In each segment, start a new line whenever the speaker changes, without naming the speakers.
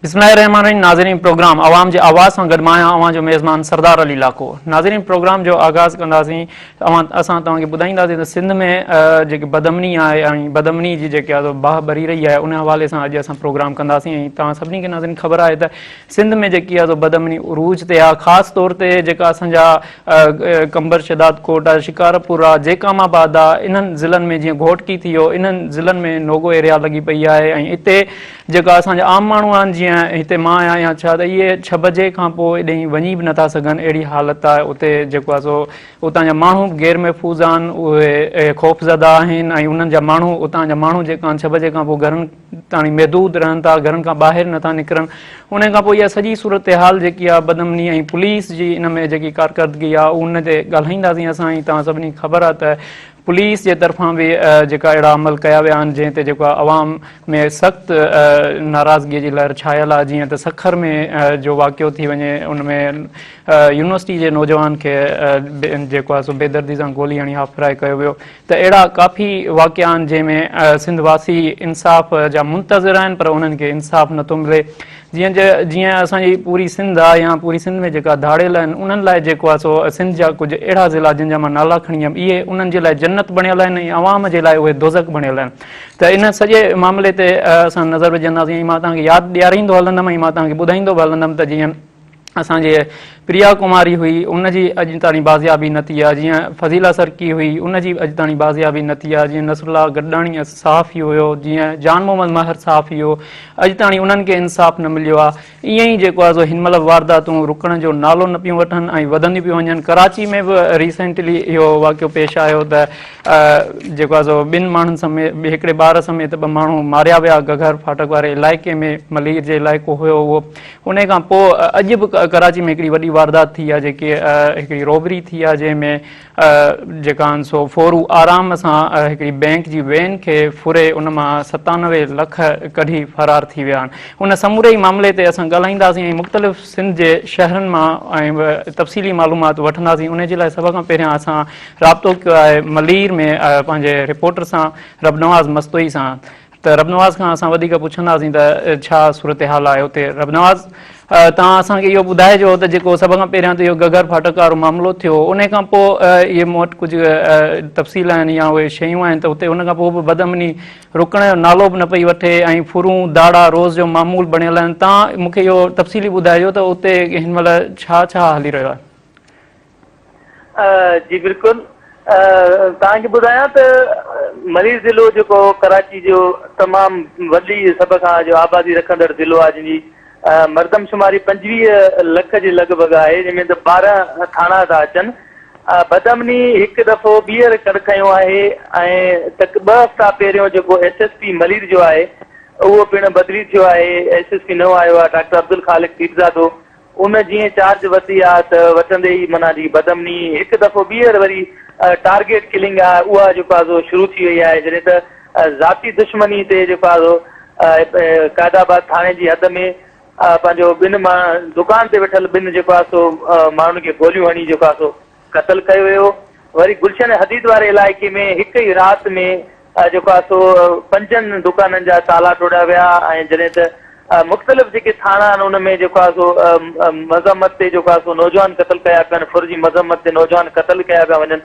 بسم الله الرحمن الرحيم ناظرين پروگرام عوام جي آواز سان گڏ مان آهيان اوهان جو ميزبان سردار علي لاکو ناظرين پروگرام جو آغاز ڪنداسين اوهان اسان توهان کي ٻڌائينداسين ته سنڌ ۾ جيڪي بدامني آهي ۽ بدامني جي جيڪي آهي باهه ٻري رهي آهي ان حوالي سان اڄ اسان پروگرام ڪنداسين ۽ توهان سڀني کي ناظرين خبر آهي ته سنڌ ۾ جيڪي آهي سو بدامني عروج تي آهي خاص طور تي جيڪا اسان جا قمبر شهداد ڪوٽ آهي شڪارپور آهي جيڪام آباد آهي انهن ضلعن ۾ جيئن گهوٽڪي ٿي ويو انهن ضلعن ۾ نوگو ايريا لڳي پئي آهي ۽ اتي جيڪا اسان جا عام ماڻهو آهن جيئن هتي مان آهيان يا ڇا ته اهي ڇهه بجي کان پوء ايڏهين وڃي به نٿا سگهن اهڙي حالت آهي اتي جيڪو آهي سو اتان جا ماڻهو به غير محفوظ آهن اهي خوف زده آهن ۽ انهن جا ماڻهو اتان جا ماڻهو جيڪا آهن ڇهه بجي کان پوء گهرن تاڻي محدود رهن ٿا گهرن کان ٻاهر نٿا نڪرن ان کان پوء اها سڄي صورتحال جيڪي آهي بدامني ۽ پوليس جي ان ۾ جيڪي ڪارڪردگي آهي ان تي ڳالهائينداسين اسان ۽ توهان سڀني کي خبر آهي ته پوليس جي طرفان به جيڪا اهڙا عمل ڪيا ويا آهن جنهن تي جيڪو عوام ۾ سخت ناراضگي جي لهر ڇانيل آهي جيئن ته سکر ۾ جو واقعو ٿي وڃي ان ۾ يونيورسٽي جي نوجوان کي جيڪو آهي سو بيدردي سان گولي هڻي هاف فرائي ڪيو ويو ته اهڙا ڪافي واقعا آهن جنهن ۾ سنڌ واسي انصاف جا منتظر آهن پر انهن کي انصاف نٿو ملي جيئن جيئن اسان جي پوري سنڌ آ يا پوري سنڌ ۾ جيڪا ڌاڙيل آهن انهن لاء جيڪو آ سو سنڌ جا ڪجهه اهڙا ضلعا جن جا مان نالا کڻي آيم اهي انهن جي لاء جنت بڻيل آهن ۽ عوام جي لاء اهي دوزخ بڻيل آهن ته ان سڄي معاملي تي اسان نظر وجهنداسين ۽ مان توهان کي ياد ڏياريندو هلندم ۽ مان توهان کي ٻڌائيندو به هلندم ته جيئن اسان جي پريا ڪماري هئي ان جي اڄ تاڻي بازيابي نه ٿي آهي جيئن فضيلا سرڪي هئي ان جي اڄ تاڻي بازيابي نه ٿي آهي جيئن نصر الله گڏاڻي صحافي هيو جيئن جان محمد مهر صحافي هيو اڄ تاڻي انهن کي انصاف نه مليو آهي ائين ئي جيڪو آهي سو هن مهل وارداتون رڪڻ جو نالو نه پيون وٺن ۽ وڌنديون پيون وڃن ڪراچي ۾ به ريسينٽلي اهو واقعو پيش آيو ته جيڪو آهي سو ٻن ماڻهن سميت هڪڙي ٻار سميت ٻه ماڻهو ماريا ويا گگهر ڦاٽڪ واري علائقي ۾ ملير جي علائقو هيو اهو انهي کان پوء اڄ به ڪراچي ۾ هڪڙي وڏي واردات ٿي آهي جيڪي هڪڙي روبري ٿي آهي جنهن ۾ جيڪا آهن سو ڦورو آرام سان هڪڙي بئنڪ جي وين کي ڦري ان مان 97 لک ڪڍي فرار ٿي ويا آهن ان سموري ئي معاملي تي اسان ڳالهائينداسين ۽ مختلف سنڌ جي شهرن مان ۽ تفصيلي معلومات وٺنداسين ان جي لاء سڀ کان پهريان اسان رابطو ڪيو آهي ملير ۾ پنهنجي رپورٽر سان ربنواز مستوئي سان ته ربنواز کان اسان وڌيڪ پڇنداسين ته ڇا صورتحال آهي اتي ربنواز توهان اسان کي اهو ٻڌائجو ته جيڪو سڀ کان پهريان ته اهو گگر ڦاٽڪ وارو معاملو ٿيو ان کان پوء اهي مون وٽ ڪجهه تفصيل آهن يا اهي شيون آهن ته اتي ان کان پوء به بدامني رڪڻ جو نالو به نه پئي وٺي ۽ ڦرون داڙا روز جو معمول بڻيل آهن توهان مون کي اهو تفصيلي ٻڌائجو ته اتي هن مهل ڇا ڇا هلي رهيو آهي.
جي بلڪل توهان کي ٻڌايان ته ملير ضلعو جيڪو ڪراچي جو تمام وڏي سڀ کان جو آبادي رکندڙ ضلعو آهي جنهن جي مردم شماري 25 لک جي لڳ ڀڳ آهي جنهن ۾ ته 12 ٿاڻا ٿا اچن بدامني هڪ دفعو ٻيهر ڪڙ کنيو آهي ۽ تڪ ٻه هفتا پهريون جيڪو ايس ايس پي ملير جو آهي اهو پڻ بدلي ٿيو آهي ايس ايس پي نئون آيو آهي ڊاڪٽر عبدالخالق پيرزادو ان جيئن چارج ورتي آ ته وٺندي ئي معنيٰ جي بدامني هڪ دفعو ٻيهر وري ٽارگيٽ ڪلنگ آ اها جيڪو آ سو شروع ٿي وئي آهي جڏهن ته ذاتي دشمني تي جيڪو آ سو قائد آباد ٿاڻي جي حد ۾ پنهنجو ٻن دڪان تي ويٺل ٻن جيڪو آ سو ماڻهن کي گوليون هڻي جيڪو آ سو قتل ڪيو ويو، وري گلشن حديد واري علائقي ۾ هڪ ئي رات ۾ جيڪو آهي سو پنجن دڪانن جا تالا ٽوڙيا ويا ۽ جڏهن ته مختلف جيڪي ٿاڻا آهن ان ۾ جيڪو آهي سو مذمت تي جيڪو آهي سو نوجوان قتل ڪيا پيا وڃن، ڦر جي مذمت تي نوجوان قتل ڪيا پيا وڃن،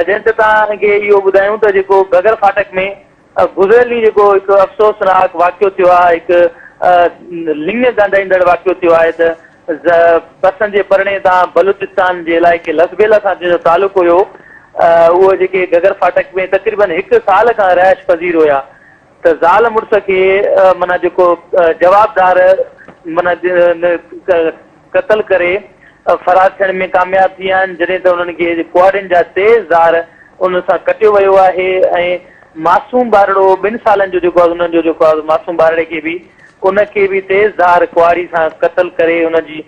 جنهن تي توهان کي اهو ٻڌايون ته جيڪو گگر ڦاٽڪ ۾ گذريل ڏينهن جيڪو هڪ افسوسناڪ واقعو ٿيو آهي، هڪ لڱ ڳانڍائيندڙ واقعو ٿيو آهي ته پسند جي پرڻي تان بلوچستان جي علائقي لسبيلا سان جنهن جو تعلق هيو، اهو جيڪي گگر ڦاٽڪ ۾ تقريبن هڪ سال کان رهائش پذير هيا ته زال مڙس کي معنيٰ جيڪو جوابدار معنيٰ قتل ڪري فرار ٿيڻ ۾ ڪامياب ٿي ويا آهن جڏهن ته انهن کي ڪهاڙين جا تيز ڌار ان سان ڪٽيو ويو آهي ۽ معصوم ٻارڙو ٻن سالن جو جيڪو آهي انهن جو جيڪو آهي معصوم ٻارڙي کي به ان کي به تيز ڌار ڪهاڙي سان قتل ڪري ان جي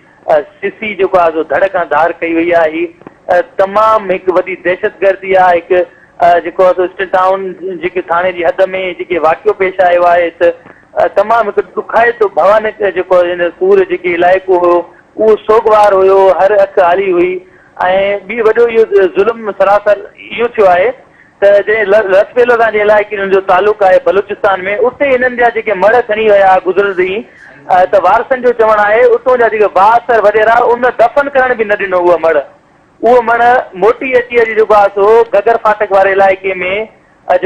سسي جيڪو آهي سو ڌڙ کان ڌار ڪئي وئي آهي تمام هڪ وڏي دهشتگردي آهي هڪ جيڪو آهي سو اسٽل ٽائون جيڪي ٿاڻي جي حد ۾ جيڪي واقعو پيش آيو آهي ته تمام هڪ ڏکائتو ڀوانڪ جيڪو هن سور جيڪي علائقو هيو اهو سوڳوار هيو هر اک آلي هئي ۽ ٻي وڏو اهو ظلم سراسر اهو ٿيو آهي ته جنهن لسٻيلو سان جنهن علائقي جو تعلق آهي بلوچستان ۾ اتي هنن جا جيڪي مڙهه کڻي ويا گذريل ڏينهن ته وارثن جو چوڻ آهي اتون جا جيڪي بااثر وڏيرا ان دفن ڪرڻ به نه ڏنو اهو مڙهه اهو مڙهه موٽي اچي اڄ جيڪو آهي سو گگر ڦاٽڪ واري علائقي ۾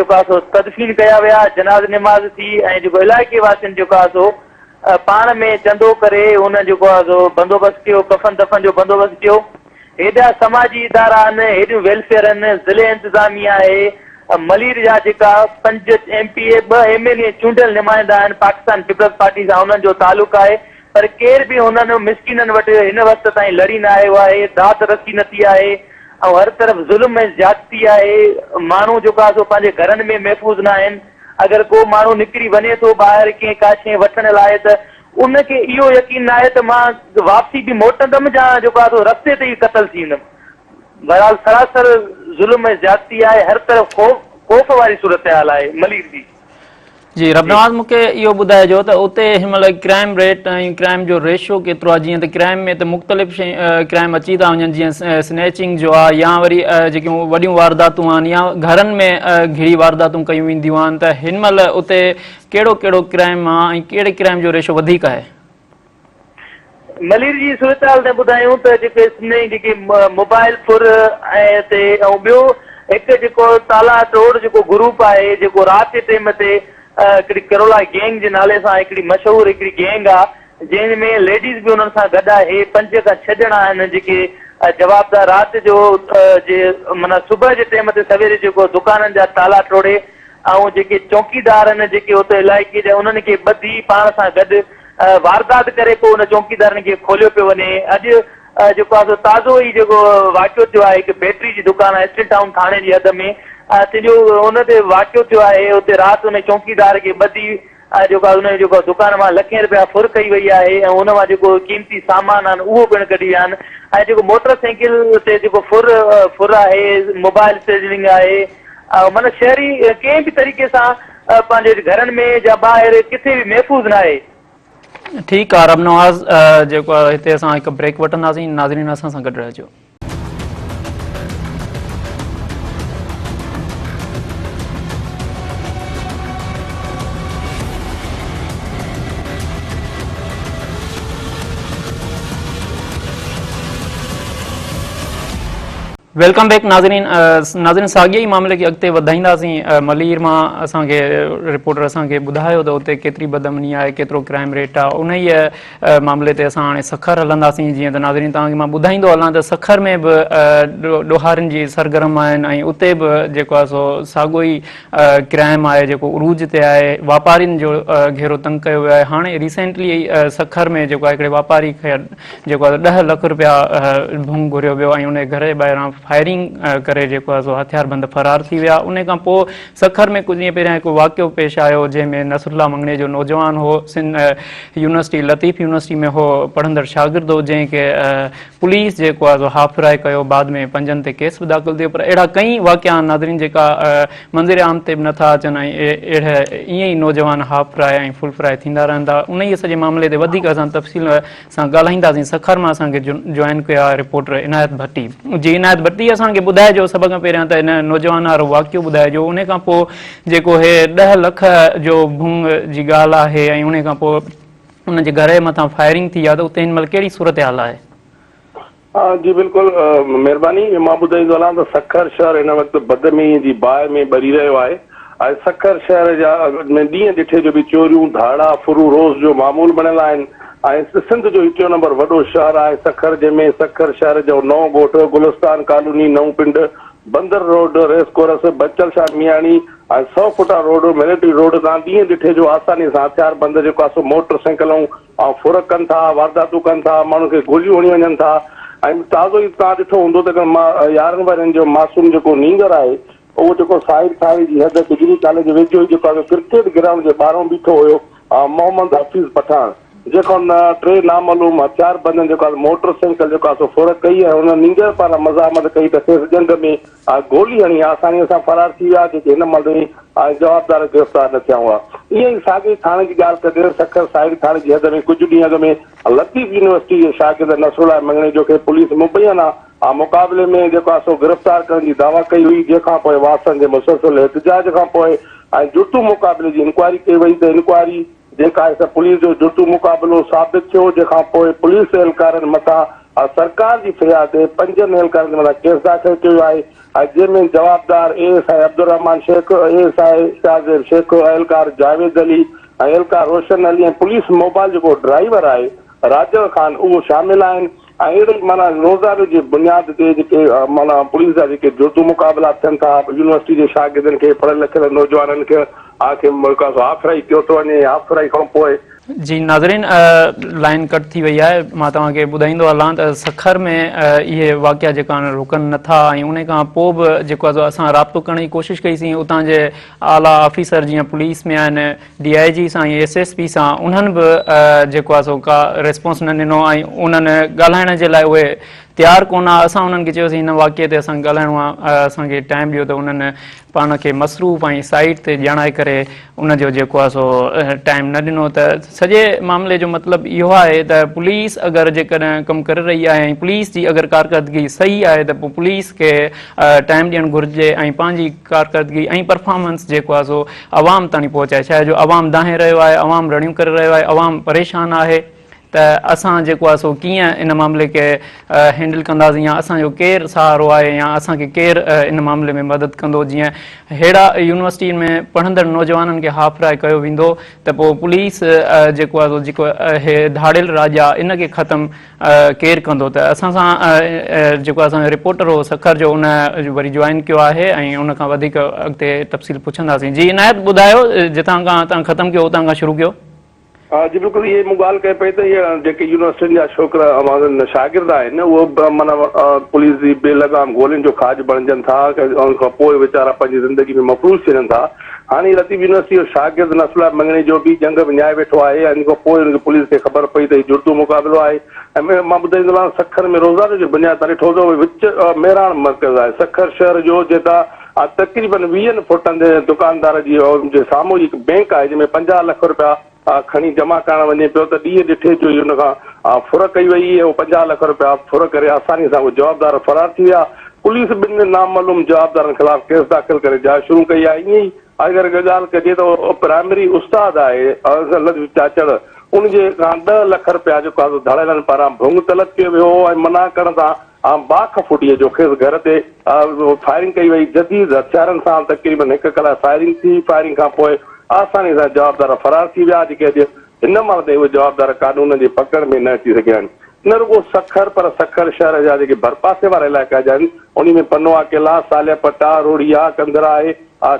جيڪو آهي سو تدفين ڪيا ويا جناز نماز ٿي ۽ جيڪو علائقي واسين جيڪو آهي سو پاڻ ۾ چندو ڪري ان جيڪو آهي سو بندوبست ڪيو ڪفن دفن جو بندوبست ڪيو. هيڏا سماجي ادارا آهن، هيڏيون ويلفيئر آهن، ضلعي انتظاميه آهي، ملير جا جيڪا پنج ايم پي اي، ٻه ايم اين اي چونڊيل نمائندا آهن، پاڪستان پيپلز پارٽي سان انهن جو تعلق آهي پر ڪير به هنن مسڪينن وٽ هن وقت تائين لڙي نه آيو آهي، داد رسي نه ٿي آهي ۽ هر طرف ظلم ۽ زيادتي آهي، ماڻهو جيڪو آهي سو پنهنجي گهرن ۾ محفوظ نه آهن، اگر ڪو ماڻهو نڪري وڃي ٿو ٻاهر ڪنهن ڪا شيء وٺڻ لاء ته ان کي اهو يقين ناهي ته مان واپسي به موٽندم يا جيڪو آهي سو رستي تي ئي قتل ٿي ويندم. بهرحال سراسر ظلم ۽ زيادتي آهي، هر طرف خوف خوف واري صورتحال آهي ملير جي.
جي ربنواز مون کي اهو ٻڌائجو ته اتي هن مهل ڪرائم ريٽ ۽ ڪرائم جو ريشو ڪيترو آهي جيئن ته ڪرائم ۾ ته مختلف ڪرائم اچي ٿا وڃن جيئن سنيچنگ جو آهي يا وري جيڪيون وڏيون وارداتون آهن يا گهرن ۾ گهڙي وارداتون ڪيون وينديون آهن ته هن مهل اتي ڪهڙو ڪهڙو ڪرائم آ ۽ ڪهڙي ڪرائم جو ريشو وڌيڪ آهي؟
ملير جي صورتحال تي ٻڌايون ته جيڪي سنڌ جي جيڪي موبائل ڦر ۽ تي ۽ ٻيو هڪ جيڪو تالا ٽوڙ جيڪو گروپ آهي جيڪو رات جي ٽيم تي هڪڙي ڪرولا گينگ جي نالي سان هڪڙي مشهور هڪڙي گينگ آ جنهن ۾ ليڊيز به انهن سان گڏ آهي پنج کان ڇهه ڄڻا آهن جيڪي جوابدار رات جو جي معنيٰ صبح جي ٽيم تي سويري جيڪو دڪانن جا تالا ٽوڙي ۽ جيڪي چونڪيدار آهن جيڪي اتي علائقي جا انهن کي ٻڌي پاڻ سان گڏ واردات ڪري پوء ان چونڪيدارن کي کوليو پيو وڃي اڄ جيڪو آهي سو تازو ئي جيڪو واقعو ٿيو آهي هڪ بيٽري جي دڪان آهي اسٽيل ٽائون ٿاڻي جي حد ۾ تنهن جو ان تي واقعو ٿيو آهي اتي رات ان چونڪيدار کي ٻڌي جيڪو آهي ان جيڪو دڪان مان لکين رپيا ڦر ڪئي وئي آهي ۽ ان مان جيڪو قيمتي سامان آهن اهو پڻ ڪڍي ويا آهن ۽ جيڪو موٽر سائيڪل تي جيڪو ڦر ڦر آهي موبائل سيزنگ آهي معنيٰ شهري ڪنهن به طريقي سان پنهنجي گهرن ۾ يا ٻاهر ڪٿي به محفوظ ناهي.
ٺيڪ آ رب نواز جيڪو آ هتي اسان هڪ بريڪ وٺنداسين ناظرين اسان سان گڏ رهجو. Welcome back ناظرين ناظرين ساڳئي ئي معاملي کي اڳتي وڌائينداسين ملير مان اسان کي رپورٽر اسان کي ٻڌايو ته اتي ڪيتري بدامني آهي ڪيترو ڪرائم ريٽ آهي انهي معاملي تي اسان هاڻي سکر هلنداسين جيئن ته ناظرين توهان کي مان ٻڌائيندو هلان ته سکر ۾ به ڏوهارين جي سرگرم آهن ۽ اتي به جيڪو آهي سو ساڳو ئي ڪرائم آهي جيڪو عروج تي آهي واپارين جو گهيرو تنگ ڪيو ويو آهي هاڻي ريسينٽلي سکر ۾ جيڪو آهي هڪڙي واپاري کي جيڪو آهي 10 لک رپيا ڀونگ گهريو ويو ۽ ان جي گهر جي ٻاهران فائرنگ ڪري جيڪو آهي سو هٿياربند فرار ٿي ويا ان کان پوء سکر ۾ ڪجهه ڏينهن پهريان هڪ واقعو پيش آيو جنهن ۾ نصر الله مڱڻي جو نوجوان هو سنڌ يونيورسٽي لطيف يونيورسٽي ۾ هو پڙهندڙ شاگرد هو جنهن کي پوليس جيڪو آهي سو هاف فرائي ڪيو بعد ۾ پنجن تي ڪيس به داخل ٿيو پر اهڙا ڪئين واقعا آهن ناظرين جيڪا منظر عام تي به نٿا اچن ۽ اهڙا ائين ئي نوجوان هاف فرائي ۽ فل فرائي ٿيندا رهن ٿا انهيء سڄي معاملي تي وڌيڪ اسان تفصيل سان ڳالهائينداسين سکر مان اسان کي جوائن ڪيو آهي رپورٽر عنايت ڀٽي جي عنايت ڀٽي اسان کي ٻڌائجو سڀ کان پهريان ته ان نوجوان وارو واقعو ٻڌائجو ان کان پوء جيڪو هي 10 لک جو ڀونگ جي ڳالهه آهي ۽ ان کان پوء ان جي گهر جي مٿان فائرنگ ٿي آهي ته اتي هن مهل ڪهڙي صورتحال آهي؟
جي بلڪل مهرباني مان ٻڌائيندو هلان ته سکر شهر هن وقت بدامني جي باهه ۾ ٻري رهيو آهي ۽ سکر شهر جا ۾ ڏينهن ڏٺي جو به چوريون ڌاڙا ڦرون روز جو معمول بڻيل آهن ۽ سنڌ جو هي ٽيون نمبر وڏو شهر آهي سکر جنهن ۾ سکر شهر جو نئون ڳوٺ گلستان ڪالوني نئون پنڊ Bunder road race course Bachal Shah مياڻي ۽ سئو فوٽا روڊ ملٽري روڊ تان ڏينهن ڏٺي جو آساني سان هٿيار بند جيڪو آهي سو موٽر سائيڪلون ۽ ڦر ڪن ٿا، وارداتون ڪن ٿا، ماڻهن کي گوليون هڻي وڃن ٿا ۽ تازو ئي توهان ڏٺو هوندو ته هڪ 11 ورهين جو معصوم جيڪو نينگر آهي اهو جيڪو ساحل ٿاڻي جي حد ڊگري ڪاليج ويجهو ئي جيڪو آهي ڪرڪيٽ گرائونڊ جي ٻاهران بيٺو هيو محمد حفيظ پٺاڻ جيڪو ان ٽي نامعلوم هٿيار بندن جيڪو آهي موٽر سائيڪل جيڪو آهي سو ڦر ڪئي ۽ ان نينگر پاران مزاحمت ڪئي ته کيس ڄنگهه ۾ گولي هڻي آساني سان فرار ٿي ويا جيڪي هن مهل تائين ۽ جوابدار گرفتار نه ٿيا هئا. ائين ئي ساڳئي ٿاڻي جي ڳالهه ڪجي ته سکر سائيڊ ٿاڻي جي حد ۾ ڪجهه ڏينهن اڳ ۾ لطيف يونيورسٽي جي شاگرد نصرالله مڱڻيجو کي پوليس مبينا مقابلي ۾ جيڪو آهي سو گرفتار ڪرڻ جي دعويٰ ڪئي هئي جنهن کان پوء وارثن جي مسلسل احتجاج کان پوء ۽ جڙتو مقابلي جي انڪوائري ڪئي وئي ته انڪوائري جيڪا آهي سا پوليس جو جڙتو مقابلو ثابت ٿيو جنهن کان پوء پوليس اهلڪارن مٿان سرڪار جي فرياد تي پنجن اهلڪارن جي مٿان ڪيس داخل ڪيو ويو آهي ۽ جنهن ۾ جوابدار A S I Abdulrahman Shaikh, A S I Shahzeb Shaikh, اهلڪار جاويد علي ۽ اهلڪار روشن علي ۽ پوليس موبائل جيڪو ڊرائيور آهي راجل خان اهو شامل آهن ۽ اهڙي معنيٰ روزاني جي بنياد تي جيڪي معنيٰ پوليس جا جيڪي جڙتو مقابلا ٿين ٿا يونيورسٽي جي شاگردن کي پڙهيل لکيل نوجوانن کي کي هاف فرائي ڪيو ٿو وڃي هاف فرائي کان پوء
جي ناظرين لائين ڪٽ ٿي وئي آهي مان توهان کي ٻڌائيندو هلان ته سکر ۾ اهي واقعا جيڪا آهن رڪن نٿا ۽ ان کان پوء به جيڪو آهي اسان رابطو ڪرڻ جي ڪوشش ڪئي سين اتان جي اعليٰ آفيسر جيئن پوليس ۾ آهن ڊي I جي سان ۽ ايس ايس پي سان انهن به جيڪو آهي سو ڪا ريسپانس نه ڏنو ۽ انهن ڳالهائڻ جي لاء اهي تيار ڪونه اسان انهن کي چيوسين هن واقعي تي اسان ڳالهائڻو آهي اسان کي ٽائيم ڏيو ته انهن پاڻ کي مصروف ۽ سائيٽ تي ڄاڻائي ڪري ان جو جيڪو آهي سو ٽائيم نه ڏنو ته سڄي معاملي جو مطلب اهو آهي ته پوليس اگر جيڪڏهن ڪم ڪري رهي آهي ۽ پوليس جي اگر ڪارڪردگي صحيح آهي ته پوء پوليس کي ٽائيم ڏيڻ گهرجي ۽ پنهنجي ڪارڪردگي ۽ پرفارمنس جيڪو آهي سو عوام تائين پهچائي ڇا جو عوام دانهين رهيو آهي عوام رڙيون ڪري رهيو آهي عوام پريشان آهي ته اسان جيڪو آهي سو ڪيئن ان معاملي کي هينڊل ڪنداسين يا اسان جو ڪير سهارو آهي يا اسان کي ڪير ان معاملي ۾ مدد ڪندو جيئن ههڙا يونيورسٽين ۾ پڙهندڙ نوجوانن کي هاف فرائي ڪيو ويندو ته پوء پوليس جيڪو آهي سو جيڪو هي ڌاڙيل راڄ آهي ان کي ختم ڪير ڪندو ته اسان سان جيڪو اسان جو رپورٽر هو سکر جو ان وري جوائن ڪيو آهي ۽ ان کان وڌيڪ اڳتي تفصيل پڇنداسين جي عنايت ٻڌايو جتان کان تان ختم ڪيو اتان کان شروع ڪيو.
ها جي بلڪل اهي مون ڳالهه ڪئي پئي ته اهي جيڪي يونيورسٽين جا ڇوڪرا اوهان شاگرد آهن اهي به معنيٰ پوليس جي بي لگام گولين جو کاڄ بڻجن ٿا ان کان پوء ويچارا پنهنجي زندگي ۾ مفروض ٿي وڃن ٿا هاڻي لطيف يونيورسٽي جو شاگرد نصرالله مڱڻيجو به ڄنگهه وڃائي ويٺو آهي ۽ ان کان پوء ان کي پوليس کي خبر پئي ته هي جڙتو مقابلو آهي ۽ مان ٻڌائيندو هلان سکر ۾ روزاني جي بنياد تان ڏٺو ته وچ مهراڻ مرڪز آهي سکر شهر جو جتان تقريبن ويهن فوٽن تي دڪاندار جي جي سامهون ئي هڪ بئنڪ آهي جنهن ۾ 50 لک رپيا کڻي جمع ڪرڻ وڃي پيو ته ڏينهن ڏٺي جو ئي ان کان ڦر ڪئي وئي ۽ اهي 50 لک رپيا ڦر ڪري آساني سان اهي جوابدار فرار ٿي ويا. پوليس ٻن نامعلوم جوابدارن خلاف ڪيس داخل ڪري جاچ شروع ڪئي آهي. ائين ئي اگر ڳالهه ڪجي ته اهو پرائمري استاد آهي لطيف چاچڙ ان جي کان ڏهه لک رپيا جيڪو آهي سو ڌاڙيلن پاران ڀونگ طلب ڪيو ويو هو ۽ منع ڪرڻ تان باک ڦٽي جو کيس گهر تي فائرنگ ڪئي وئي، جديد هٿيارن سان تقريبن هڪ ڪلاڪ فائرنگ ٿي، فائرنگ کان پوء آساني سان جوابدار فرار ٿي ويا، جيڪي اڄ هن مهل تائين اهي جوابدار قانون جي پڪڙ ۾ نه اچي سگهيا آهن. نه رڳو سکر پر سکر شهر جا جيڪي ڀرپاسي وارا علائقا آهن انهي ۾ پنوعاقل آ، صالح پٽ آ، روهڙي آ، ڪنڌرا آهي،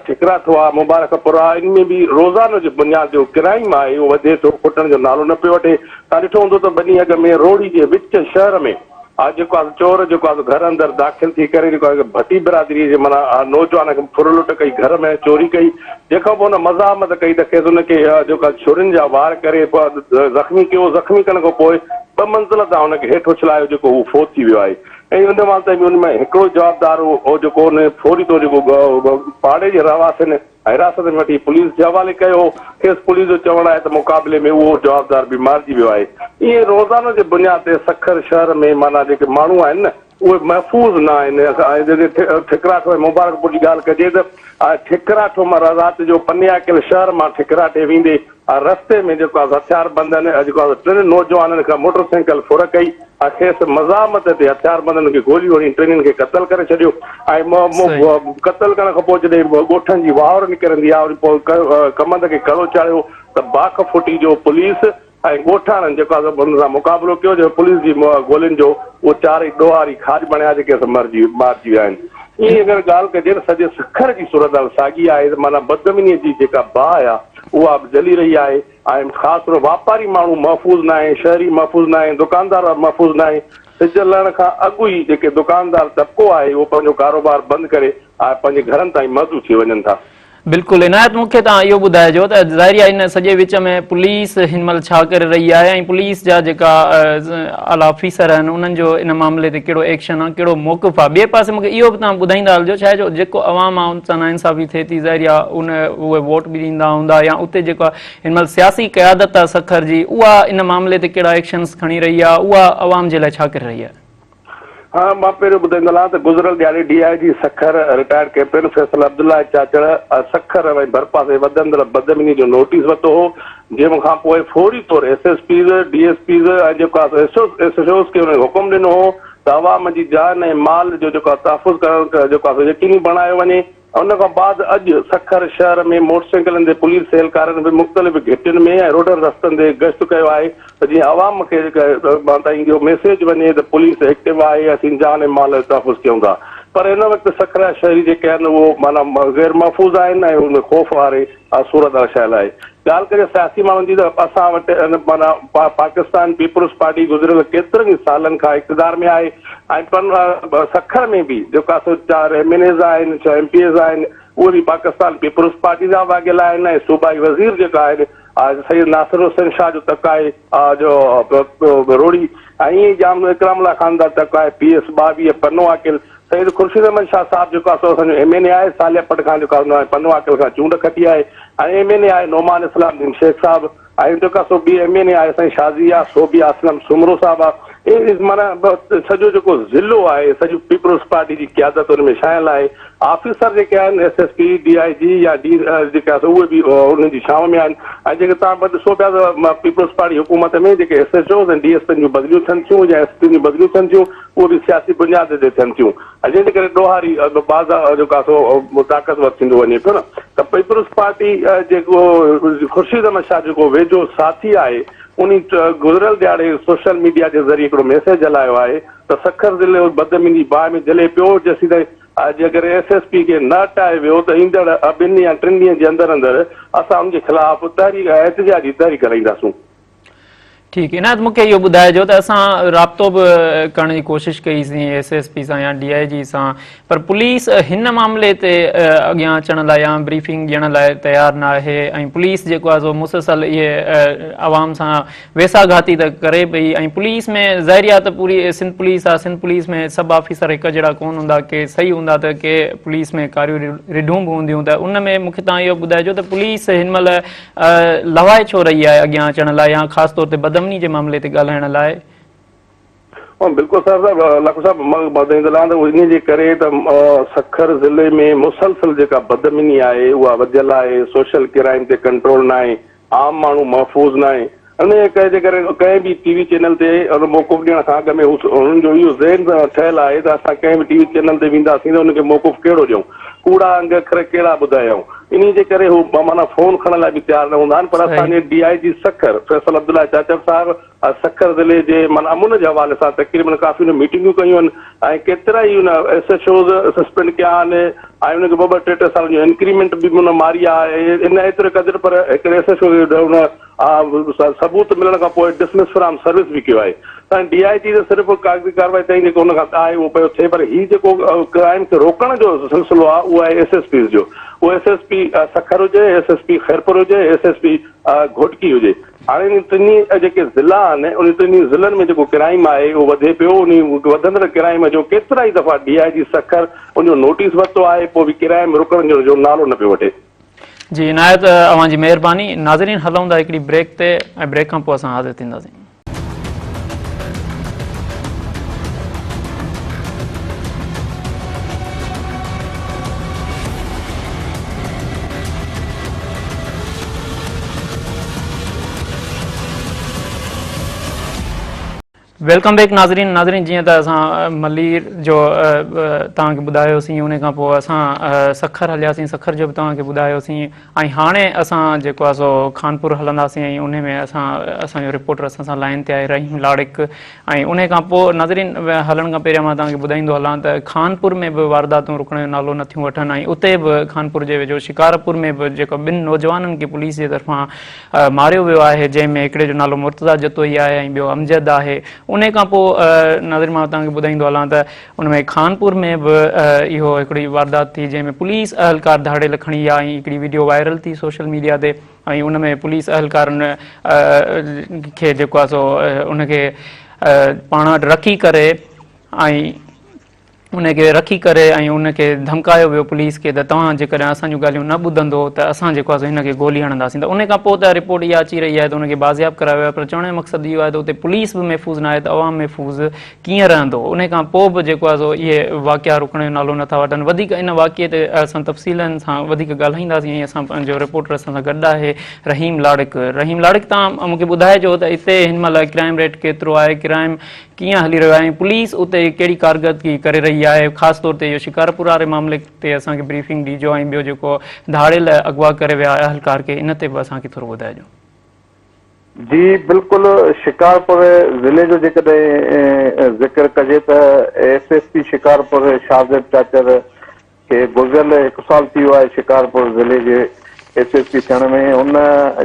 ٺڪراٺو آ، مبارڪ پور آ، ان ۾ به روزانو جي بنياد جو ڪرائيم آهي اهو وڌي ٿو، کٽڻ جو نالو نه پيو وٺي. توهان ڏٺو هوندو ته ٻه ڏينهن اڳ ۾ روهڙي جي وچ شهر ۾ آ جيڪو آ چور جيڪو آ گهر اندر داخل ٿي ڪري جيڪو آ ڀٽي برادري جي معنيٰ نوجوان کي ڦر لٽ ڪئي گهر ۾ چوري ڪئي جنهن کان پوء هن مزاحمت ڪئي ته کيس ان کي جيڪو آ ڇرين جا وار ڪري زخمي ڪيو زخمي ڪرڻ کان پوء ٻه منزل تان هن کي هيٺ اڇلايو جيڪو هو فوت ٿي ويو آهي ۽ ان مهل تائين به ان ۾ هڪڙو جوابدار هو جيڪو ان فوري طور جيڪو پاڙي جي رهواسين حراست ۾ وٺي پوليس جي حوالي ڪيو هو، کيس پوليس جو چوڻ آهي ته مقابلي ۾ اهو جوابدار به مارجي ويو آهي. ائين روزانو جي بنياد تي سکر شهر ۾ معنيٰ جيڪي ماڻهو آهن نه اهي محفوظ نه آهن. ٺڪراٺو ۽ مبارڪپور جي ڳالهه ڪجي ته ٺڪراٺو مان رات جو پنياڪل شهر مان ٺڪراٺي ويندي رستي ۾ جيڪو آهي هٿياربندن جيڪو آهي ٽن نوجوانن کان موٽر سائيڪل ڦر ڪئي ۽ کيس مزاحمت تي هٿياربندن کي گوليون هڻي ٽنهين کي قتل ڪري ڇڏيو ۽ قتل ڪرڻ کان پوء جڏهن ڳوٺن جي واهر نڪرندي آهي پوء ڪمند کي ڪڙو چاڙهيو ته باک ڦٽي جو پوليس ۽ ڳوٺاڻن جيڪو آهي انهن سان مقابلو ڪيو جو پوليس جي گولين جو اهي چارئي ڏوهاري کاڄ بڻيا جيڪي مرجي مارجي ويا آهن. ائين اگر ڳالهه ڪجي ته سڄي سکر جي صورتحال ساڳي آهي ته معنيٰ بدامني جي جيڪا باهه آهي اها به جلي رهي آهي ۽ خاص طور واپاري ماڻهو محفوظ ناهي، شهري محفوظ ناهي، دڪاندار محفوظ ناهي، سج لهڻ کان اڳ ئي جيڪي دڪاندار طبقو آهي اهو پنهنجو ڪاروبار بند ڪري ۽ پنهنجي گهرن تائين محدود ٿي وڃن ٿا.
بلڪل عنايت مون کي توهان اهو ٻڌائجو ته ظاهري آهي ان سڄي وچ ۾ پوليس هن مهل ڇا ڪري رهي آهي ۽ پوليس جا جيڪا اعليٰ آفيسر آهن انهن جو ان معاملي تي ڪهڙو ايڪشن آهي ڪهڙو موقف آهي ٻئي پاسي مون کي اهو به توهان ٻڌائيندا هلجو ڇا جو جيڪو عوام آهي ان سان ناانصافي ٿئي ٿي ظاهري آهي ان اهي ووٽ به ڏيندا هوندا يا اتي جيڪا هن مهل سياسي قيادت آهي سکر جي اها ان معاملي تي ڪهڙا ايڪشنز کڻي رهي آهي اها عوام جي لاء ڇا ڪري رهي آهي.
ها مان پهريون ٻڌائيندو هلان ته گذريل ڏهاڙي D I G Sukkur retired captain Faisal Abdullah Chachar Sukkur ۽ ڀرپاسي وڌندڙ بدامني جو نوٽيس ورتو هو جنهن کان پوء فوري طور S S Ps, D S Ps ۽ جيڪو آهي سو ايس ايس اوز کي انهن حڪم ڏنو هو ته عوام جي جان ۽ مال جو جيڪو آهي تحفظ ڪرڻ جيڪو آهي سو يقيني بڻايو وڃي. ان کان بعد اڄ سکر شهر ۾ موٽرسائيڪلن تي پوليس اهلڪارن به مختلف گهٽين ۾ ۽ روڊن رستن تي گشت ڪيو آهي ته جيئن عوام کي تائين اهو ميسيج وڃي ته پوليس ايڪٽو آهي اسين جان ۽ مال جو تحفظ ڪيون ٿا پر هن وقت سکر جا شهري جيڪي آهن اهو معنيٰ غير محفوظ آهن ۽ ان ۾ خوف واري صورت شايل آهي. ڳالهه ڪجي سياسي ماڻهن جي ته اسان وٽ معنيٰ پاڪستان پيپلز پارٽي گذريل ڪيترن ئي سالن کان اقتدار ۾ آهي ۽ سکر ۾ به جيڪا سو چار ايم اين ايز آهن ڇهه ايم پي ايز آهن اهي به پاڪستان پيپلز پارٽي سان واڳيل آهن ۽ صوبائي وزير جيڪا آهن سيد ناصر حسين شاهه جو تڪ آهي جو روهڙي ۽ ائين ئي ڄام اڪرام الله خان دا تڪ آهي پي ايس 22 پنو عاقل سيد خورشيد احمد شاهه صاحب جيڪو آهي سو اسان جو ايم اين اي آهي، صالح پٽ کان جيڪو آهي پنو عاقل کان چونڊ کٽي آهي ۽ ايم اين اي آهي نعمان اسلام الدين شيخ صاحب ۽ جيڪو آهي سو ٻي ايم اين اي آهي سائين شازيه سوڀي اسلم سومرو صاحب آهي اي معنيٰ سڄو جيڪو ضلعو آهي سڄي پيپلز پارٽي جي قيادت ان ۾ شامل آهي آفيسر جيڪي آهن S S P D I G يا ڊي جيڪي آهي اهي به انهن جي ڇانو ۾ آهن ۽ جيڪي توهان ڏسو پيا ته پيپلز پارٽي حڪومت ۾ جيڪي S H Os ۽ D S پين جون بدليون ٿين ٿيون يا ايس پين جون بدليون ٿين ٿيون اهي به سياسي بنياد تي ٿين ٿيون ۽ جنهن جي ڪري ڏوهاري بازار جيڪو آهي سو طاقتور ٿيندو وڃي پيو نه ته پيپلز پارٽي جيڪو خورشيد احمد شاهه جيڪو ويجهو ساٿي آهي انهي گذريل ڏهاڙي سوشل ميڊيا جي ذريعي هڪڙو ميسيج هلايو آهي ته سکر ضلعو بدامني جي باهه ۾ جلي پيو جيسيتائين جيڪڏهن ايس ايس پي کي نه هٽايو ويو ته ايندڙ ٻن يا ٽن ڏينهن جي اندر اندر اسان ان جي خلاف تحريڪ احتجاجي تحريڪ هلائينداسون.
ٺيڪ عنايت مون کي اهو ٻڌائجو ته اسان رابطو به ڪرڻ جي ڪوشش ڪئي سين ايس ايس پي سان يا ڊي I جي سان پر پوليس هن معاملي تي اڳيان اچڻ لاء يا بريفنگ ڏيڻ لاء تيار نه آهي ۽ پوليس جيڪو آهي سو مسلسل اهي عوام سان ويساهه گهاتي ته ڪري پئي ۽ پوليس ۾ ظاهري آهي ته پوري سنڌ پوليس آهي سنڌ پوليس ۾ سڀ آفيسر هڪ جهڙا ڪون هوندا ڪي صحيح هوندا ته ڪي پوليس ۾ ڪاريون رڍون به هونديون ته ان ۾ مون کي تان اهو ٻڌائجو ته پوليس هن مهل لوائي ڇو رهي آهي اڳيان اچڻ لاء يا خاص طور تي بدامني جي معاملي تي ڳالهائڻ لاء؟
بلڪل صاحب صاحب لاکو صاحب مان ٻڌائيندو هلان ته انهي جي ڪري ته سکر ضلعي ۾ مسلسل جيڪا بدامني آهي اها وڌيل آهي سوشل ڪرائم تي ڪنٽرول ناهي عام ماڻهو محفوظ ناهي انهيء ڪري جي ڪري ڪنهن به ٽي وي چينل تي ان موقف ڏيڻ کان اڳ ۾ هنن جو اهو ذهن ٺهيل آهي ته اسان ڪنهن به ٽي وي چينل تي وينداسين ته ان کي موقف ڪهڙو ڏيون، ڪوڙا انگ اکر ڪهڙا ٻڌايون. انهيء جي ڪري هو معنيٰ فون کڻڻ لاء به تيار نه هوندا آهن پر اسان جي ڊي I جي سکر فيصل عبدالله چاچڙ صاحب سکر ضلعي جي معنيٰ امن جي حوالي سان تقريبن ڪافي هن ميٽنگون ڪيون آهن ۽ ڪيترائي هن ايس ايڇ اوز سسپينڊ ڪيا آهن ۽ ان کي ٻه ٻه ٽي ٽي سالن جو انڪريمينٽ به هن ماري آهي ان ايتري قدر پر هڪڙي ايس ايڇ او کي هن ثبوت ملڻ کان پوء ڊسمس فرام سروس به ڪيو آهي ۽ ڊي I جي ته صرف ڪاغذي ڪارروائي تائين جيڪو ان کان آهي اهو پيو ٿئي پر هي جيڪو ڪرائم کي روڪڻ جو سلسلو آهي اهو آهي ايس ايس پيز جو اهو ايس ايس پي سکر هجي ايس ايس پي خيرپور هجي ايس ايس پي گهوٽڪي هجي هاڻي انهن ٽنهي جيڪي ضلعا آهن انهن ٽنهي ضلعن ۾ جيڪو ڪرائم آهي اهو وڌي پيو انهي وڌندڙ ڪرائم جو ڪيترا ئي دفعا ڊي I جي سکر ان جو نوٽيس ورتو آهي پوء به ڪرائم رڪڻ جو نالو نه پيو وٺي.
جي عنايت اوهان جي مهرباني ناظرين هلون ٿا هڪڙي بريڪ تي ۽ بريڪ کان پوء اسان حاضر ٿينداسين. Welcome back ناظرين ناظرين جيئن ته اسان ملير جو توهان کي ٻڌايوسين ان کان پوء اسان سکر هلياسين سکر جو به توهان کي ٻڌايوسين ۽ هاڻي اسان جيڪو آهي سو خانپور هلنداسين ۽ ان ۾ اسان اسان جو رپورٽر اسان سان لائن تي آهي رحيم لاڙڪ ۽ ان کان پوء ناظرين هلڻ کان پهريان مان توهان کي ٻڌائيندو هلان ته خانپور ۾ به وارداتون رڪڻ جو نالو نٿيون وٺن ۽ اتي به خانپور جي ويجهو شڪارپور ۾ به جيڪو ٻن نوجوانن کي پوليس جي طرفان ماريو ويو آهي جنهن ۾ هڪڙي جو نالو مرتضيٰ جتوئي آهي ۽ ٻيو امجد آهي انهي کان پوء ناظرين مان توهان کي ٻڌائيندو هلان ته ان ۾ خانپور ۾ به اهو هڪڙي واردات ٿي جنهن ۾ پوليس اهلڪار ڌاڙيل کڻي ويا ۽ هڪڙي وڊيو وائرل ٿي سوشل ميڊيا تي ۽ ان ۾ پوليس اهلڪارن کي جيڪو آهي سو ان کي پاڻ وٽ رکي ڪري ۽ ان کي رکي ڪري ۽ ان کي ڌمڪايو ويو پوليس کي ته توهان جيڪڏهن اسان جون ڳالهيون نه ٻڌندو ته اسان جيڪو آهي سو هن کي گولي هڻنداسين ته ان کان پوء ته رپورٽ اها اچي رهي آهي ته ان کي بازياب ڪرايو ويو آهي پر چوڻ جو مقصد اهو آهي ته اتي پوليس به محفوظ نه آهي ته عوام محفوظ ڪيئن رهندو ان کان پوء به جيڪو آهي سو اهي واقعا رڪڻ جو نالو نٿا وٺن وڌيڪ ان واقعي تي اسان تفصيلن سان وڌيڪ ڳالهائينداسين ۽ اسان پنهنجو رپورٽر اسان سان گڏ آهي رحيم لاڙڪ رحيم لاڙڪ تان مون کي ٻڌائجو ته اتي هن مهل ڪرائم ريٽ ڪيترو آهي ڪرائم ڪيئن هلي رهيو آهي ۽ پوليس اتي ڪهڙي ڪارڪردگي ڪري رهي آهي خاص طور تي اهو شڪارپور واري معاملي تي اسان کي بريفنگ ڏيجو ۽ ٻيو جيڪو ڌاڙيل اغوا ڪري ويا اهلڪار کي ان تي به اسان کي ٿورو ٻڌائجو.
جي بلڪل شڪارپور ضلعي جو جيڪڏهن ذڪر ڪجي ته S S P Shikarpur Shahzeb Chachar کي گذريل هڪ سال ٿي ويو آهي شڪارپور ضلعي جي ايس ايس پي ٿيڻ ۾ ان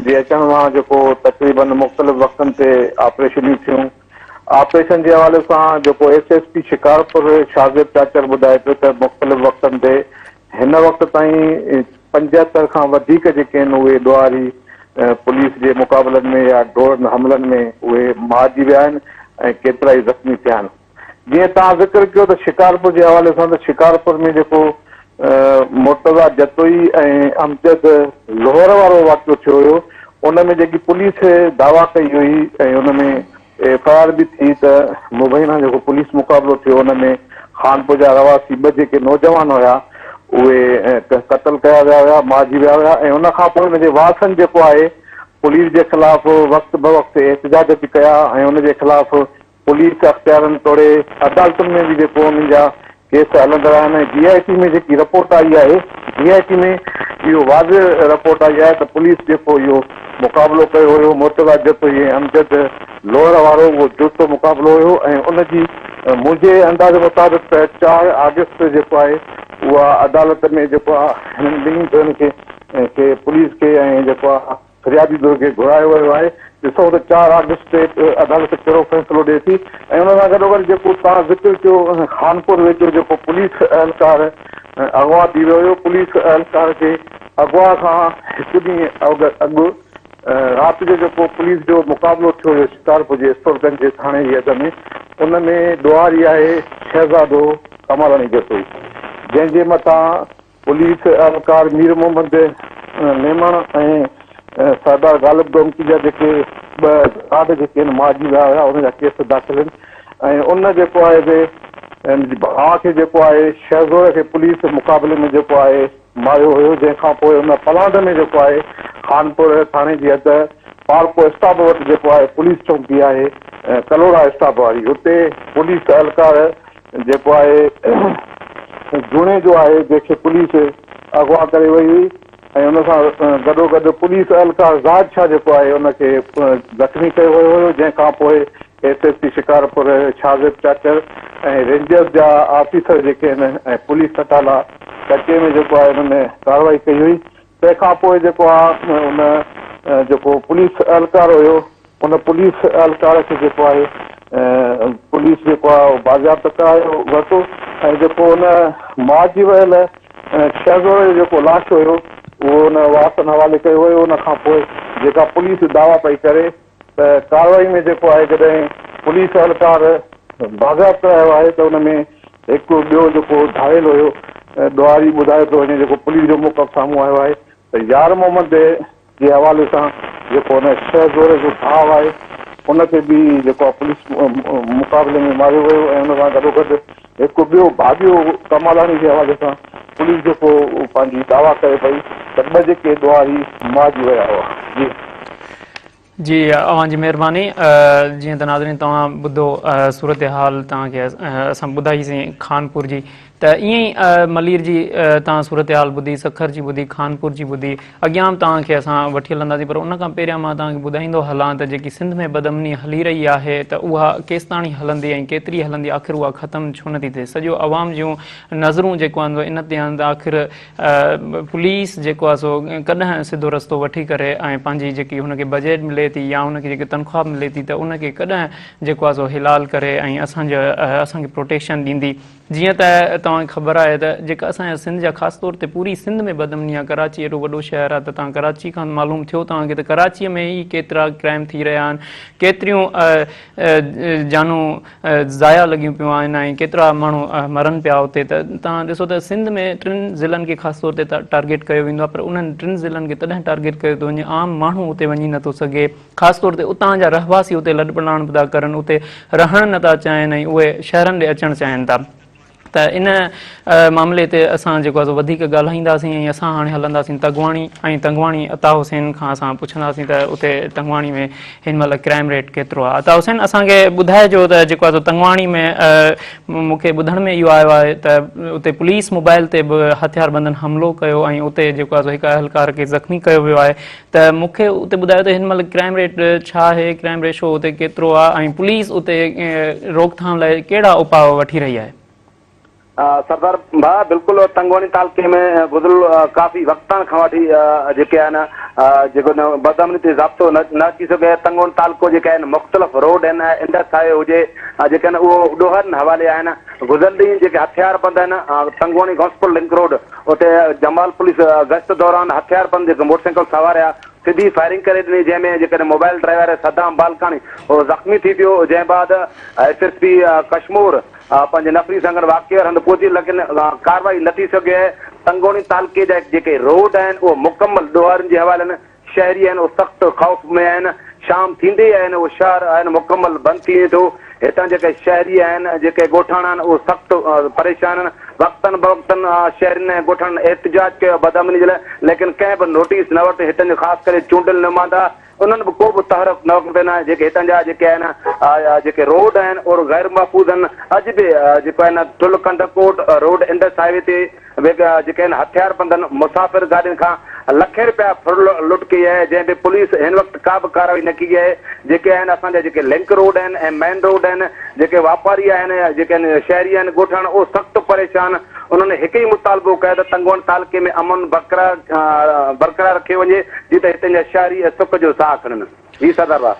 جي اچڻ سان جيڪو تقريبن مختلف وقتن تي آپريشنيون ٿيون آپريشن جي حوالي سان جيڪو S S P Shikarpur Shahzeb Chachar ٻڌائي پيو ته مختلف وقتن تي هن وقت تائين 75 کان وڌيڪ جيڪي آهن اهي ڏوهاري پوليس جي مقابلن ۾ يا ڊرون حملن ۾ اهي مارجي ويا آهن ۽ ڪيترائي زخمي ٿيا آهن. جيئن توهان ذڪر ڪيو ته شڪارپور جي حوالي سان ته شڪارپور ۾ جيڪو مرتضيٰ جتوئي ۽ امجد لوهر وارو واقعو ٿيو هيو ان ۾ جيڪي پوليس دعويٰ ڪئي هئي ۽ ان ۾ ايف I R به ٿي ته مبينا جيڪو پوليس مقابلو ٿيو ان ۾ خانپور جا رهواسي ٻه جيڪي نوجوان هيا اهي قتل ڪيا ويا هيا مارجي ويا هيا ۽ ان کان پوء ان جي وارثن جيڪو آهي پوليس جي خلاف وقت بوقت احتجاج به ڪيا ۽ ان جي خلاف پوليس اختيارن توڙي عدالتن ۾ به جيڪو انهن جا ڪيس هلندڙ آهن ۽ جي آء ٽي ۾ جيڪي رپورٽ آئي آهي جي آء ٽي ۾ اهو واضح رپورٽ آئي آهي ته پوليس جيڪو اهو مقابلو ڪيو هيو مرتضيٰ جتوئي ۽ امجد لوهر وارو اهو جڙتو مقابلو هيو ۽ ان جي منهنجي اندازي مطابق ته 4 آگسٽ جيڪو آهي اها عدالت ۾ جيڪو آهي هنن ٻنهي ڌرين کي پوليس کي ۽ جيڪو آهي فريادي ڌر کي گهرايو ويو آهي، ڏسون ته 4 آگسٽ تي عدالت ڪهڙو فيصلو ڏئي ٿي ۽ ان سان گڏوگڏ جيڪو توهان ذڪر ڪيو خانپور ويجهو جيڪو پوليس اهلڪار اغوا ٿي ويو هيو، پوليس اهلڪار کي اغوا کان هڪ ڏينهن اڳ رات جو جيڪو پوليس جو مقابلو ٿيو هيو شڪارپور جي اسٽورگنج جي ٿاڻي جي حد ۾ ان ۾ ڏوهاري آهي شهزادو ڪمالاڻي جتوئي جنهن جي مٿان پوليس اهلڪار مير محمد ميمڻ ۽ سردار غالب ڊومڪي جا جيڪي ٻه گارڊ جيڪي آهن مارجي ويا هيا ان جا ڪيس داخل آهن ۽ ان جيڪو آهي سي ان جي ڀاء کي جيڪو آهي شهزور کي پوليس مقابلي ۾ جيڪو آهي ماريو هيو جنهن کان پوء ان پلاند ۾ جيڪو آهي خانپور ٿاڻي جي حد پارڪو اسٽاپ وٽ جيڪو آهي پوليس چونڪي آهي ڪلهوڙا اسٽاپ واري اتي پوليس اهلڪار جيڪو آهي جوڻيجو آهي جنهن کي پوليس اغوا ڪري وئي هئي ۽ ان سان گڏوگڏ پوليس اهلڪار زاهد شاهه جيڪو آهي ان کي زخمي ڪيو ويو هيو جنهن کان پوء S S P Shikarpur Shahzeb Chachar ۽ rangers جا آفيسر جيڪي آهن ۽ پوليس ٽٽالا ڪچي ۾ جيڪو آهي انهن ڪارروائي ڪئي هئي تنهن کان پوء جيڪو آهي ان جيڪو پوليس اهلڪار هيو ان پوليس اهلڪار کي جيڪو آهي پوليس جيڪو آهي بازياب ته ڪرايو ورتو ۽ جيڪو ان مارجي ويل شهزور جو جيڪو لاش هيو اهو ان وارثن حوالي ڪيو ويو ان کان پوء جيڪا پوليس دعويٰ پئي ڪري ته ڪارروائي ۾ جيڪو آهي جڏهن پوليس اهلڪار بازياب ڪرايو آهي ته ان ۾ هڪ ٻيو جيڪو ڌاڙيل هيو ڏوهاري ٻڌايو پيو وڃي جيڪو پوليس جو موقف سامهون آيو آهي ته يار محمد جي حوالي سان جيڪو ان شهزور جو ڀاء آهي ان کي به جيڪو آهي پوليس مقابلي ۾ ماريو ويو ۽ ان سان گڏوگڏ هڪ ٻيو ڀاڄيو ڪمالاڻي جي حوالي سان پوليس جيڪو پنهنجي دعويٰ ڪري پئي ته ٻه جيڪي ڏوهاري مارجي ويا هئا. جي.
جي اوهان جي مهرباني جيئن ته ناظرين توهان ٻڌو صورتحال توهان کي اسان ٻڌائي سين خانپور جي ته ائين ئي ملير جي توهان صورتحال ٻڌي، سکر جي ٻڌي، خانپور جي ٻڌي، اڳيان به توهان کي اسان وٺي هلنداسين پر ان کان پهريان مان توهان کي ٻڌائيندو هلان ته جيڪي سنڌ ۾ بدامني هلي رهي آهي ته اها ڪيستاڻي هلندي ۽ ڪيتري هلندي آخر اها ختم ڇو نٿي ٿئي سڄو عوام جون نظرون جيڪو آهن سو ان تي آهن ته آخر پوليس جيڪو آهي سو ڪڏهن سڌو رستو وٺي ڪري ۽ پنهنجي جيڪي هن کي بجيٽ ملي ٿي يا هن کي جيڪي تنخواه ملي ٿي ته ان کي ڪڏهن جيڪو آهي سو حلال ڪري ۽ اسان جو اسان کي پروٽيڪشن ڏيندي جيئن ته توهان کي خبر آهي ته جيڪا اسان جا سنڌ جا خاص طور تي پوري سنڌ ۾ بدامني آهي ڪراچي ايڏو وڏو شهر آهي ته توهان ڪراچي کان معلوم ٿيو توهان کي ته ڪراچي ۾ ئي ڪيترا ڪرائم ٿي رهيا آهن ڪيتريون جانون ضايع لڳيون پيون آهن ۽ ڪيترا ماڻهو مرن پيا اتي ته توهان ڏسو ته سنڌ ۾ ٽن ضلعن کي خاص طور تي ٽارگيٽ ڪيو ويندو آهي پر انهن ٽن ضلعن کي تڏهن ٽارگيٽ ڪيو ٿو وڃي عام ماڻهو اتي وڃي نٿو سگهي خاص طور تي اتان جا رهواسي اتي لڏپلاڻ به ٿا ڪرن، اتي رهڻ نه ٿا چاهين ۽ اهي شهرن ڏي اچڻ چاهين ٿا ته ان معاملي تي اسان جيڪو آهي سو وڌيڪ ڳالهائينداسين ۽ اسان هاڻي هلنداسين تگواڻي ۽ تنگواڻي عطا حسين کان اسان پڇنداسين ته اتي تنگواڻي ۾ هن مهل ڪرائم ريٽ ڪيترو آهي. عطا حسين اسان کي ٻڌائجو ته جيڪو آهي سو تنگواڻي ۾ مون کي ٻڌڻ ۾ اهو آيو آهي ته اتي پوليس موبائل تي به هٿياربندن حملو ڪيو ۽ اتي جيڪو آهي سو هڪ اهلڪار کي زخمي ڪيو ويو آهي ته مون کي اتي ٻڌايو ته هن مهل ڪرائم ريٽ ڇا آهي، ڪرائم ريشو اتي ڪيترو آهي ۽ پوليس اتي روڪٿام لاء ڪهڙا اپاء وٺي رهي آهي؟
سردار ڀاء بلڪل تنگواڻي تعلقي ۾ گذريل ڪافي وقتان کان وٺي جيڪي آهن جيڪو بدامني تي ضابطو نه اچي سگهيو آهي تنگواڻي تعلقو جيڪي آهن مختلف روڊ آهن انڊس هاء وي هجي جيڪي آهن اهو ڏوهارين حوالي آهن گذريل ڏينهن جيڪي هٿيار بند آهن تنگواڻي غوثپور لنڪ روڊ اتي جمال پوليس گشت دوران هٿياربند جيڪي موٽرسائيڪل سوار هيا سڌي فائرنگ ڪري ڏني جنهن ۾ جيڪڏهن موبائل ڊرائيور صدام بالڪاڻي زخمي ٿي پيو جنهن بعد ايس ايس پي ڪشمور پنهنجي نفري سان گڏ واقعي واري هنڌ پهچي ليڪن ڪارروائي نه ٿي سگهي آهي تنگوڻي تعلقي جا جيڪي روڊ آهن اهي مڪمل ڏوهارين جي حوالي آهن شهري آهن اهي سخت خوف ۾ آهن، شام ٿيندي ئي آهن اهو شهر آهن مڪمل بند ٿي وڃي ٿو، هتان جيڪي شهري آهن جيڪي ڳوٺاڻا آهن اهي سخت پريشان آهن، وقتن بوقتن شهرين ۽ ڳوٺاڻن احتجاج ڪيو آهي بدامني جي لاء ليڪن ڪنهن به نوٽيس نه ورتو، هتان جو خاص ڪري چونڊيل نمائندا انهن به ڪو به تحرڪ نه ورتو آهي، جيڪي هتان جا جيڪي آهن جيڪي روڊ آهن اهي غير محفوظ آهن، اڄ به جيڪو آهي نه Thul Kandhkot road Indus highway تي جيڪي آهن هٿياربندن مسافر گاڏين کان لکين رپيا ڦر لٽ ڪئي آهي جنهن تي پوليس هن وقت ڪا به ڪارروائي نه ڪئي آهي جيڪي آهن اسان جا جيڪي لنڪ روڊ آهن ۽ مين روڊ آهن جيڪي واپاري آهن جيڪي آهن شهري آهن ڳوٺاڻا اهي سخت پريشان انهن هڪ ئي مطالبو ڪيو ته تنگوڻ تعلقي ۾ امن برقرار برقرار رکيو وڃي جيئن ته هتي جا شهري سک جو ساهه کڻن جي سردار ڀاء.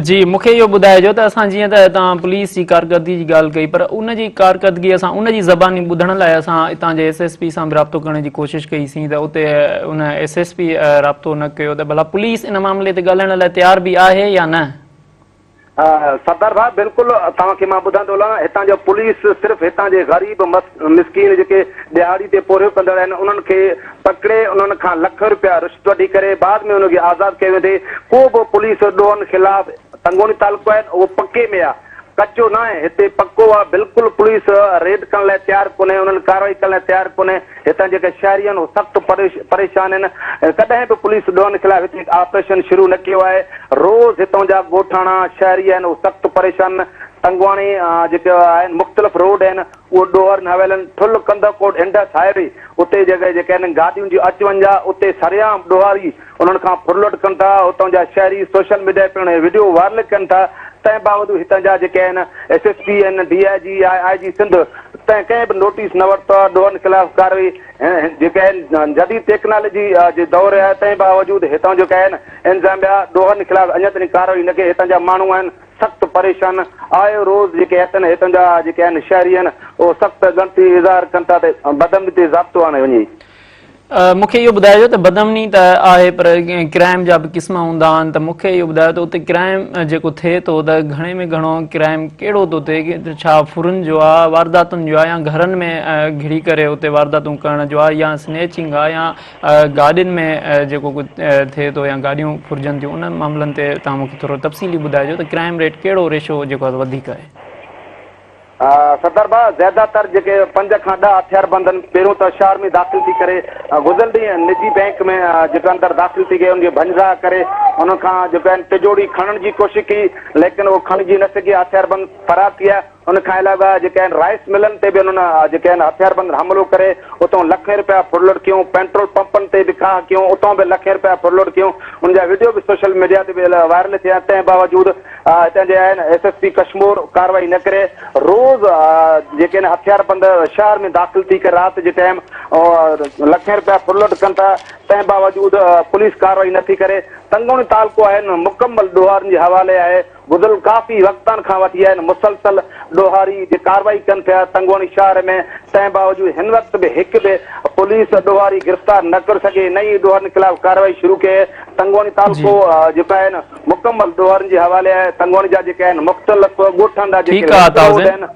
جي مون کي اهو ٻڌائجو ته اسان جيئن ته توهان پوليس جي ڪارڪردگي جي ڳالهه ڪئي پر ان جي ڪارڪردگي اسان ان جي زباني ٻڌڻ لاء اسان اتان جي ايس ايس پي سان به رابطو ڪرڻ جي ڪوشش ڪئي سين ته اتي ان ايس ايس پي رابطو نه ڪيو ته ڀلا پوليس ان معاملي تي ڳالهائڻ لاء تيار به آهي يا نه؟
سردار ڀاء بلڪل توهان کي مان ٻڌائيندو هلان هتان جو پوليس صرف هتان جي غريب مسڪين جيڪي ڏهاڙي تي پورهيو ڪندڙ آهن انهن کي پڪڙي انهن کان لک رپيا رشوت وٺي ڪري بعد ۾ انهن کي آزاد ڪيو ويندي ڪو به پوليس ڏوهن خلاف تنگوڻي تعلقو آهي اهو پڪي ۾ آهي ڪچو ناهي هتي پڪو آهي بلڪل پوليس ريڊ ڪرڻ لاء تيار ڪونهي انهن ڪارروائي ڪرڻ لاء تيار ڪونهي هتان جيڪي شهري آهن اهي سخت پريشان آهن ڪڏهن به پوليس ڏوهن خلاف هتي آپريشن شروع نه ڪيو آهي روز هتان جا ڳوٺاڻا شهري آهن اهي سخت پريشان تنگواڻي جيڪي آهن مختلف روڊ آهن اهو ڏوهر حويلن ٺل ڪنڌڪوٽ انڊس هاء وي اتي جيڪي جيڪي آهن گاڏين جي اچ وڃ جا اتي سرعام ڏوهاري انهن کان ڦرلٽ ڪن ٿا اتان جا شهري سوشل ميڊيا پڻ وڊيو وائرل ڪن ٿا تنهن باوجود هتان جا جيڪي آهن ايس ايس پي آهن ڊي I جي آء آء جي سنڌ تنهن ڪنهن به نوٽيس نه ورتو آهي ڏوهن خلاف ڪارروائي جيڪي آهن جديد ٽيڪنالاجي جي دور آهي تنهن باوجود هتان جيڪي آهن انتظاميا ڏوهن خلاف اڃا تائين ڪارروائي نه ڪئي هتان جا ماڻهو آهن سخت پريشان آيو روز جيڪي هتن هتان جا جيڪي آهن شهري آهن اهو سخت ڳڻتي اظهار ڪن ٿا ته بدامني تي ضابطو آڻي وڃي.
مون کي اهو ٻڌائجو ته بدامني ته آهي پر ڪرائم جا به قسم هوندا آهن ته مون کي اهو ٻڌايو ته اتي ڪرائم جيڪو ٿئي ٿو ته گهڻي ۾ گهڻو ڪرائم ڪهڙو ٿو ٿئي ڇا ڦرن جو آهي وارداتن جو آهي يا گهرن ۾ گهڙي ڪري اتي وارداتون ڪرڻ جو آهي يا سنيچنگ آهي يا گاڏين ۾ جيڪو ڪجهه ٿئي ٿو يا گاڏيون ڦرجن ٿيون انهن معاملن تي توهان مون کي ٿورو تفصيلي ٻڌائجو ته ڪرائم ريٽ ڪهڙو ريشو جيڪو آهي وڌيڪ آهي.
صدر ڀاء زياده تر جيڪي 5 کان 10 هٿياربندن پهريون ته شهر ۾ داخل ٿي ڪري گذريل ڏينهن نجي بئنڪ ۾ جيڪو اندر داخل ٿي ڪري ان جي ڀڃ ڊاهه ڪري انهن کان جيڪو آهن ٽجوڙي کڻڻ جي ڪوشش ڪئي ليڪن اهو کڻجي نه سگهي هٿياربند فرار ٿي ويا. ان کان علاوه جيڪي آهن رائس ملن تي به انهن جيڪي آهن هٿياربند حملو ڪري اتان لکين رپيا ڦرلٽ ڪيون، پيٽرول پمپن تي به ڪاهه ڪيون اتان به لکين رپيا ڦرلٽ ڪيون، ان جا وڊيو به سوشل ميڊيا تي به وائرل ٿيا تنهن باوجود هتان جي آهن ايس ايس پي ڪشمور ڪارروائي نه ڪري روز جيڪي آهن هٿياربند شهر ۾ داخل ٿي ڪري رات جي ٽائيم لکين رپيا ڦرلٽ ڪن ٿا تنهن باوجود پوليس ڪارروائي نه ٿي ڪري تنگوڻي تعلقو آهن مڪمل ڏوهارين جي حوالي آهي. گذريل ڪافي وقتن کان وٺي آهن مسلسل ڏوهاري جي ڪارروائي ڪن پيا تنگوڻي شهر ۾ تنهن باوجود هن وقت به هڪ به پوليس ڏوهاري گرفتار نه ڪري سگهي نه ئي ڏوهارين خلاف ڪارروائي شروع ڪئي تنگوڻي تعلقو جيڪو آهن مڪمل ڏوهارين جي حوالي آهي تنگوڻي جا جيڪي آهن مختلف ڳوٺن جا جيڪي
ٺيڪ آهي آهن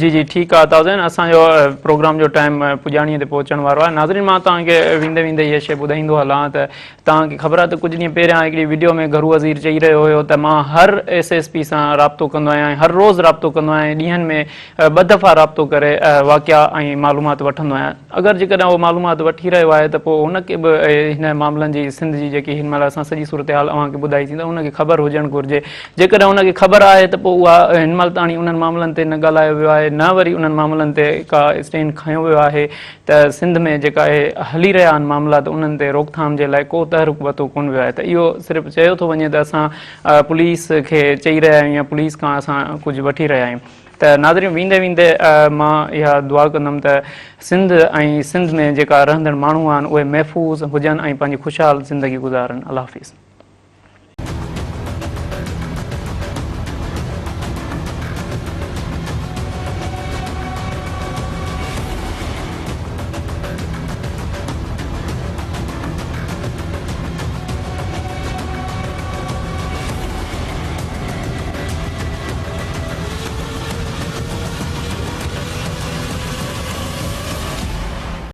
جي جي ٺيڪ آ تازين اسان جو پروگرام جو ٽائيم پڄاڻي تي پهچڻ وارو آهي ناظرين مان توهان کي ويندي ويندي اها شيء ٻڌائيندو هلان ته توهان کي خبر آهي ته ڪجهه ڏينهن پهريان هڪڙي وڊيو ۾ گهرو وزير چئي رهيو هيو ته مان هر ايس ايس پي سان رابطو ڪندو آهيان ۽ هر روز رابطو ڪندو آهيان ۽ ڏينهن ۾ ٻه دفعا رابطو ڪري واقعا ۽ معلومات وٺندو آهيان اگر جيڪڏهن اهو معلومات وٺي رهيو آهي ته پوء هن کي به هن معاملن جي سنڌ جي جيڪي هن مهل اسان سڄي صورتحال اوهان کي ٻڌائي سين ته ان کي خبر هجڻ گهرجي. جيڪڏهن ان کي خبر آهي ته پوء اها هن مهل تاڻي انهن معاملن تي نه ڳالهايو ويو آهي نه وري انهن معاملن تي ڪا اسٽينڊ کنيو ويو آهي ته سنڌ ۾ جيڪا اهي هلي رهيا آهن معاملا ته انهن تي روڪٿام جي لاء ڪو تحرڪ ورتو ڪونه ويو آهي ته اهو صرف چيو ٿو وڃي ته اسان پوليس کي چئي رهيا آهيون يا پوليس کان اسان ڪجهه وٺي رهيا آهيون. ته ناظرين ويندي ويندي مان اها دعا ڪندم ته سنڌ ۽ سنڌ ۾ جيڪا رهندڙ ماڻهو آهن اهي محفوظ هجن ۽ پنهنجي خوشحال زندگي گذارن الله حافظ.